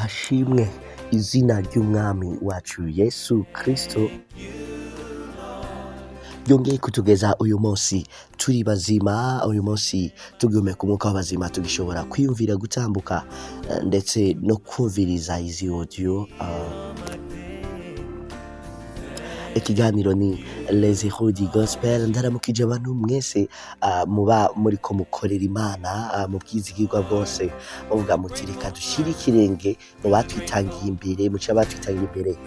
Hashimwe izina ry'Umwami wacu Yesu Kristo, ryongeye kutugeza uyu munsi turi bazima, uyu munsi tugihumeka umwuka w'abazima, tugishobora kwiyumvira gutambuka ndetse no kumviriza izi audio. Ikiganiro ni Les Héros du Gospel. Ndaramukije abantu mwese muba muriko mukorera Imana mu bwizigirwa bwose, muvuga muti: "Reka dushire ikirenge mu batwitangiye imbere, muce abatwitangiye imbere,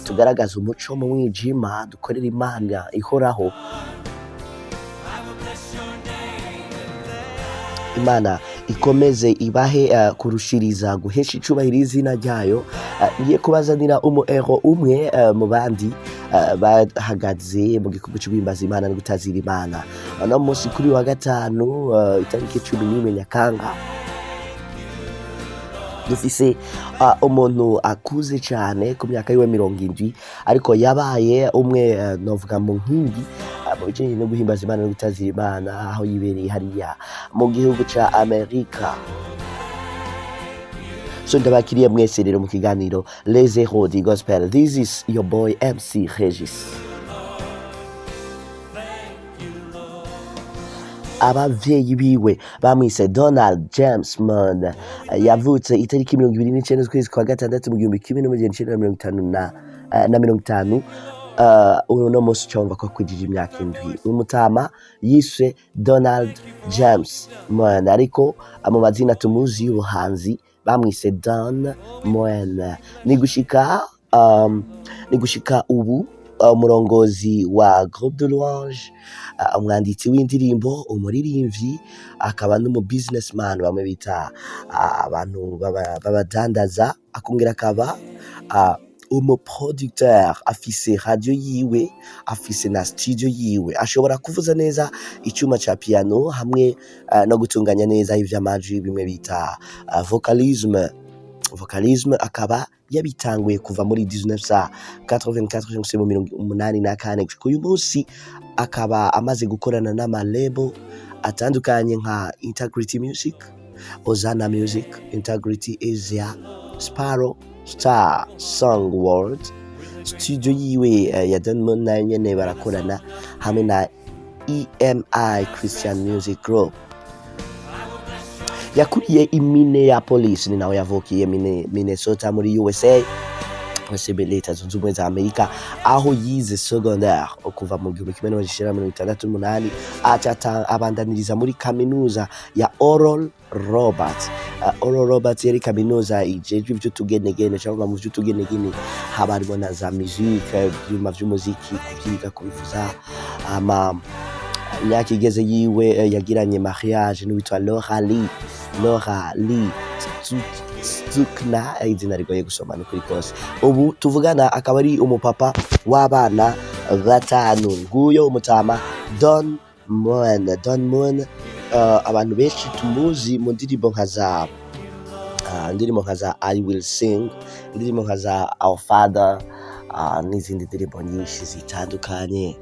tugaragaze umuco mu mwijima, dukorere Imana ihoraho." Imana ikomeze ibahe kurushiriza guhesha icubahiro izina ryayo. Ngiye kubazanira umu héros umwe mu bandi bahagaze mu gikorwa co guhimbaza Imana no gutazira Imana. Uno munsi kuri wa gatanu, itariki 11 Nyakanga, dufise umuntu akuze cane ku myaka yiwe 70, ariko yabaye umwe novuga mu nkingi mu bijanye no guhimbaza Imana no gutazira Imana, aho yibereye hariya mu gihugu ca Amerika. So ndabakiriye mwese rero mu kiganiro Les Héros du Gospel. This is your boy MC Regis. Abavyeyi biwe bamwise Donald James Moon. Yavutse itariki 29 z'ukwezi kwa gatandatu mu 1950 na 50. Uno munsi ucumva ko akwijije imyaka 7. Umutama yiswe Donald James Moon, ariko mu mazina tumuzi y'ubuhanzi bamwise Don Moen. Ni gushika ubu umurongozi wa Groupe de Louange, umwanditsi w'indirimbo, umuririmbyi, akaba n'umu businessman, bamwe bita abantu b'abadandaza, akongera akaba umuproducteur. Afise radio yiwe, afise na studio yiwe, ashobora kuvuza neza icuma ca piano hamwe no gutunganya neza ivy'amajwi, bimwe bita vocalisme. Vocalisme akaba yabitanguye kuva muri 1984 cyangwa se mu 84. Gushika uyu munsi akaba amaze gukorana n'amalabel atandukanye nka Integrity Music, Ozana Music, Integrity Asia, Sparrow Star Song World, studio yiwe ya Don Moen nayo nyene barakorana, hamwe na EMI Christian Music Group. Yakuriye i Minneapolis, ni nawe yavukiye, Minnesota muri USA, mwese Leta Zunze Ubumwe za Amerika, aho yize secondaire kuva mu 1968, aca abandaniriza muri kaminuza ya Oral Roberts. Oral Roberts yari kaminuza ijejwe ivy'utugenegene, cyangwa mu vy'utugenegene haba harimo na za musique, ivyuma vy'umuziki, kuvyiga, kubivuza. Ama imyaka igeze yiwe yagiranye mariage n'uwitwa Laura Lee Stukna, izina rigoye gusoma ni kuri kose. Ubu tuvugana akaba ari umupapa w'abana batanu. Nguyo umutama Don Moen. Don Moen, abantu benshi tumuzi mu ndirimbo nka za I Will Sing, indirimbo nka za Our Father, n'izindi ndirimbo nyinshi zitandukanye.